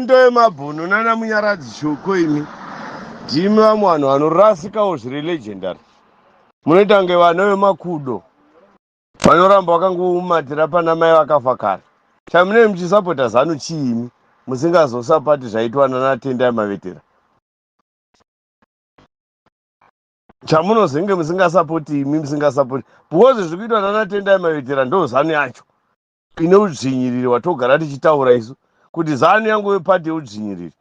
Hondo yemabhunu nana Munyaradzi Shoko imi ndimi vamwe vanhu vanorasikawo zviri legendary. Munoita kunge vana vemakudo vanoramba vakangoumatira pana mai vakafa kare. Chamunei muchisapota Zanu chii imi musingazosapati zvaitwa nana Tendai Mavetera? Chamunozenge musingasapoti imi musingasapoti because zviri kuitwa nana Tendai Mavetera ndo Zanu yacho. Ine udzvinyiriri hwatogara tichitaura isu kuti Zanu yangove pati yeudzvinyiriri,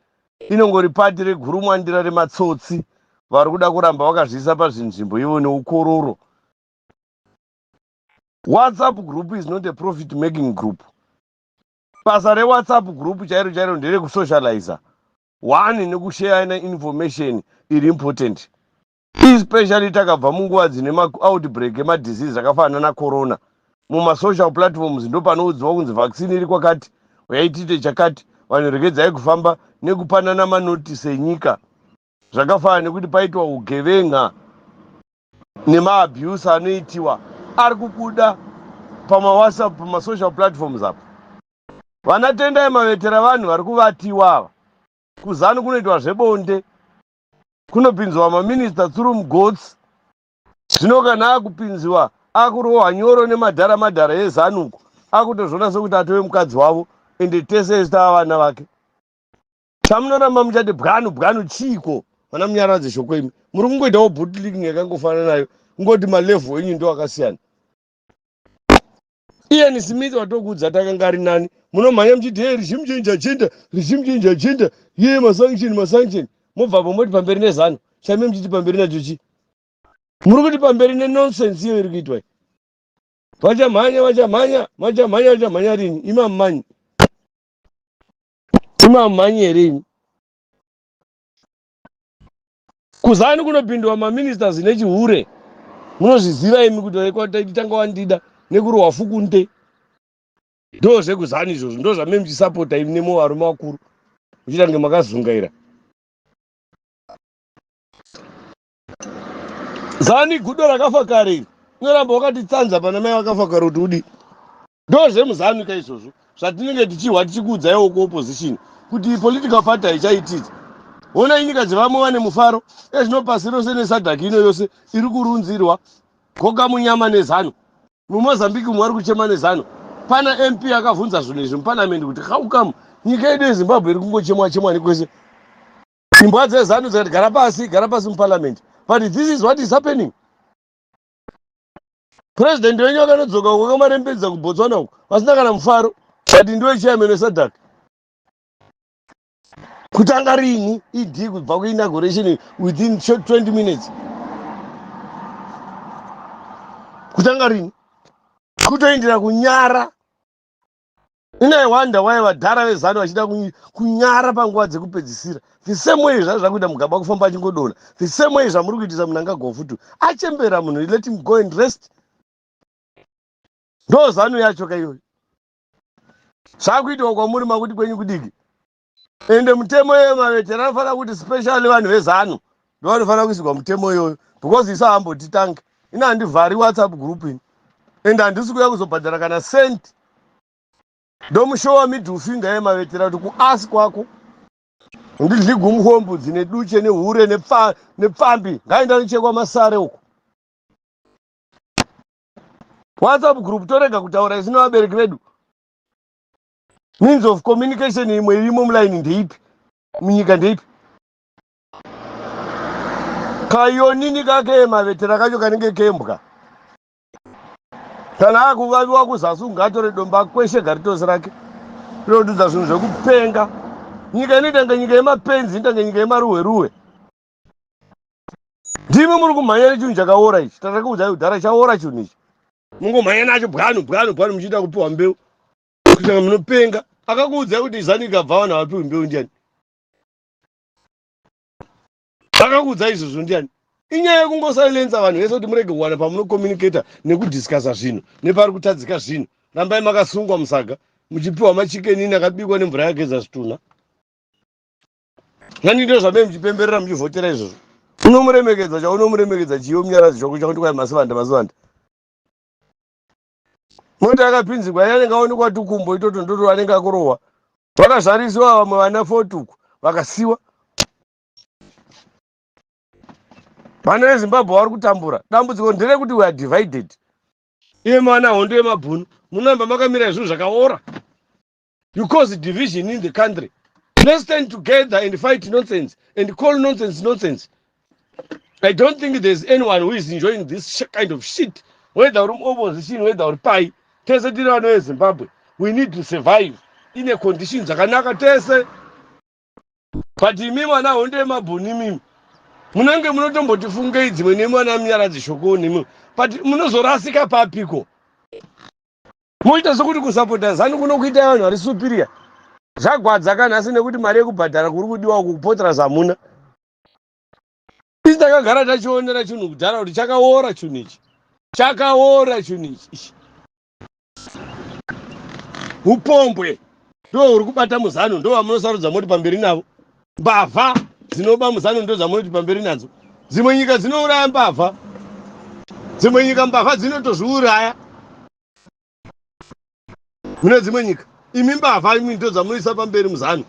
inongori pati regurumwandira rematsotsi vari kuda kuramba vakazviisa pazvinzvimbo ivo neukororo. WhatsApp group is not a profit making group. Basa reWhatsApp group chairo chairo nderekusocializa one nekusheyana information iri important, especially takabva munguva dzine maoutbreak emadisease akafanana nacorona. Mumasocial platforms ndo panoudziwa kunzi vaccine iri kwakati, uyai tiite chakati, vanhu regedzai kufamba, nekupanana manotisi enyika zvakafanana nekuti paitwa ugevenga nemaabuse anoitiwa ari kubuda pamawhatsapp, pamasocial platforms apo. Vana Tendai Mavetera vanhu vari kuvatiwa ava. Kuzanu kunoitwa zvebonde, kunopinziwa maminista through mugotsi. Zvino kana akupinziwa akurohwa nyoro nemadhara madhara ezanuko, akutozviona sekuti atove mukadzi wavo, ende tese isu tava vana vake. Chamunoramba muchati bwanu bwanu chiiko vana Munyaradzi Shoko imi? Muri kungoitawo bootlicking yakangofanana nayo, kungoti malevel enyu ndo akasiyana. Ian Smith watokuudza takanga ari nani. Munomhanya muchiti hey, regime change agenda, regime change agenda, ye masanction, masanction, mobvapo moti pamberi nezanu. Chame muchiti pamberi nacho chii? Muri kuti pamberi nenonsense iyo iri kuitwa. Vachamhanya, vachamhanya, vachamhanya, vachamhanya rini? Imamanyi, imamanyi here imi? Kuzanu kunopindwa maministers nechihure, munozviziva imi kuti tanga wandida nekurohwa fukunte. Ndo zvekuzanu izvozvo, ndo zvame muchisapota imi nemo varume vakuru muchiita kunge makazungaira. Zanu igudo rakafa kare iri, unoramba wakatitsanza pana mai vakafa kare kuti udi. Ndo zvemuzanu ka izvozvo zvatinenge tichihwa tichikuudzaiwo kuopposition kuti political party haichaitidzi. Honai nyika dzevamwe vane mufaro ezvino pasi rose neSADC ino yose iri kurunzirwa goga munyama nezanu. MuMozambique umu vari kuchema nezanu. Pana MP akavhunza zvinhu izvi muparliament kuti how come nyika yedu yeZimbabwe iri kungochemwa chemwa nekwese. Imbwa dzezanu dzikati gara pasi, gara pasi muparliament. But this is what is happening. President wenyu akanodzoka uko akamarembedza kuBotswana uko vasina kana mufaro, but ndiwe chairman weSADC. Kutanga rini ED kubva kuinauguration within short 20 minutes? Kutanga rini? Kutoindira kunyara. Ina I wonder why vadhara vezanu vachida kunyara panguva dzekupedzisira. The same way zvazvo zvakuita Mugabe kufamba achingodonha, the same way zvamuri kuitisa Mnangagwa futi. Achembera munhu, let him go and rest. Ndo zanu yacho ka iyoyo zvakuitwa kwamuri, makuti kwenyu kudiki. Ende mutemo yemavetera anofanira kuti specially vanhu vezanu ndo vanofanira kuisirwa mutemo iyoyo, because isu hambotitange. Ina handivhari WhatsApp group ini, ende handisi kuuya kuzobhadhara kana cent. Ndomushowa middle finger yemavetera kuti kuasi kwako ndidligumuhombudzi neduche nehure nepfambi ngaenda nochekwa masare uko. WhatsApp group torega kutaura isu nevabereki vedu. Means of communication imwe irimo mulaini ndeipi munyika? Ndeipi? Kayonini kake mavetera kacho kanenge kembwa kana akuvaviwa kuzasi, ungatore domba kweshe garitosi rake rinotudza zvinhu zvekupenga. Nyika inoita kunge nyika yemapenzi, inoita kunge nyika yemaruhwe ruhwe. Ndimi muri kumhanya nechinhu chakaora ichi. Tatakuudzai kudhara, chaora chinhu ichi, mungomhanya nacho bwanu bwanu bwanu muchiita kupiwa mbeu kuitanga munopenga. Akakuudzai kuti zanu ikabva vanhu havapiwi mbeu ndiani? Akakuudzai izvozvo ndiani? Inyaya yekungosilensa vanhu vese kuti murege kuwana pamunocommunicata nekudiscussa zvinhu nepari kutadzika zvinhu. Rambai makasungwa musaga muchipiwa machikenini akabikwa nemvura yageza zvitunha. Ngani ndo zvamei muchipemberera muchivhotera izvozvo. Unomuremekedza chaunomuremekedza chiyo Munyaradzi chako chakuti kwai masivanda masivanda moti akapinzirwa iye anenge aonekwa tukumbo itoto ndoto anenge akurohwa. Vakazvarisiwa vamwe vana fotuku vakasiwa. Vana veZimbabwe vari kutambura. Dambudziko nderekuti we are divided. Iye mwana hondo yemabhunu munoramba makamira zvinhu zvakaora. You cause division in the country. Let's stand together and fight nonsense and call nonsense nonsense. I don't think there's anyone who is enjoying this kind of shit. Whether uri opposition, whether uri pai, tese tiri vana veZimbabwe. We need to survive in a condition dzakanaka tese. But imi mwana hondo yemabhunu imimi munenge munotombotifungei dzimwe nemi vana munyaradzi shokoni imi, but munozorasika papiko? Moita sekuti kusapota Zanu kunokuitai vanhu vari superior. Zvagwadza ka nhasi nekuti mari yekubhadhara kuri kudiwa uku kupotera zamuna. Isi takagara tachionera chinhu kudhara kuti chakaora chinhu ichi. Chakaora chinhu ichi. Upombwe ndo uri kubata muzanu ndo vamunosarudza moti pamberi navo. Mbavha dzinoba muzanu ndo dzamunoti pamberi nadzo. Dzimwe nyika dzinouraya mbavha. Dzimwe nyika mbavha dzinotozviuraya. Mune dzimwe nyika imi mbavha imi ndo dzamunoisa pamberi muzanu.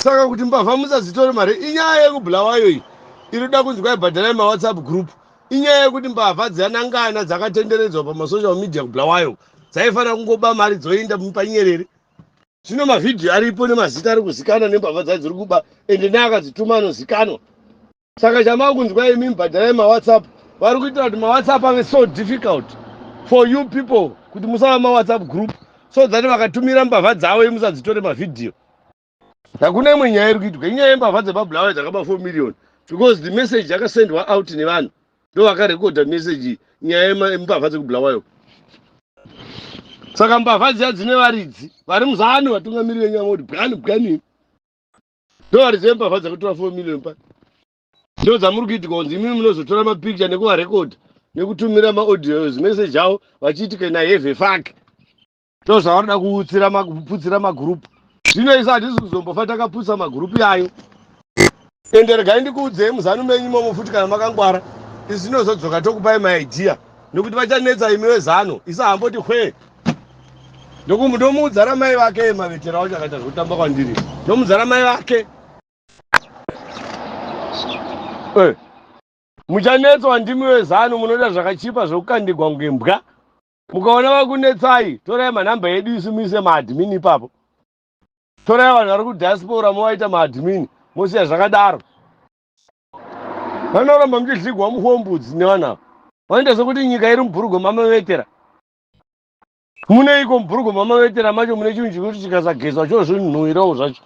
Saka kuti mbavha musadzitore mari inyaya yekuBulawayo iyi inoda kunzi kwaibhadharai mawhatsapp group. Inyaya yekuti mbavha dziyanangana dzakatenderedzwa pamasocial media kuBulawayo dzaifanira kungoba mari dzoenda panyerere. Zvino mavhidhiyo aripo nemazita ari kuzikanwa nembavha dzacho dziri kuba ende neakadzituma anozikanwa. Saka chamakunzwa imi mubhadharai mawhatsapp vari kuitira kuti mawhatsapp ave so difficult for you people kuti musava mawhatsapp group so that vakatumira mbavha dzavo imi musadzitore mavhidhiyo. Hakuna imwe nyaya iri kuitwa inyaya yembavha dzepabulawayo dzakaba 4 million because the message yakasendwa out nevanhu ndo vakarekodha message nyaya yembavha dzekubulawayo. Saka mbavha dziya dzine varidzi vari muzanu vatungamiriri venyaya voti bwani bwani ndo varidzi vembavha dzakatora 4 million pa ndo dzamuri kuitika kunzi imimi munozotora mapicture nekuvarekodha nekutumira maaudios message avo vachiti can I have a fuck. Ndo zvavanoda kuutsira kuputsira magroup. Zvino isu hatisi kuzombofa takaputsa magroup yayo. Ende regai ndikuudzei muzanu menyu imomo futi kana makangwara isu tinozodzoka tokupai maidea nekuti vachanetsa imi vezano isu hamboti hwee. Ndomuudza ramai vake mavetera wacho akaita zvekutamba kwandiri. Ndomuudza ramai vake. Muchanetswa ndimi vezano munoda zvakachipa zvekukandigwa kunge mbwa. Mukaona vakunetsai torai manhamba edu isu muise maadmin ipapo. Torai vanhu vari kudiaspora movaita maadmin mosiya zvakadaro. Vanoramba muchidligwa muhombudzi nevanhu ava. Vanoita sekuti nyika iri mubhurugo mamavetera. Muneiko mubhurugo mamavetera macho mune chinhu chekuti chikasagezwa chozvinhuhwirawo zvacho.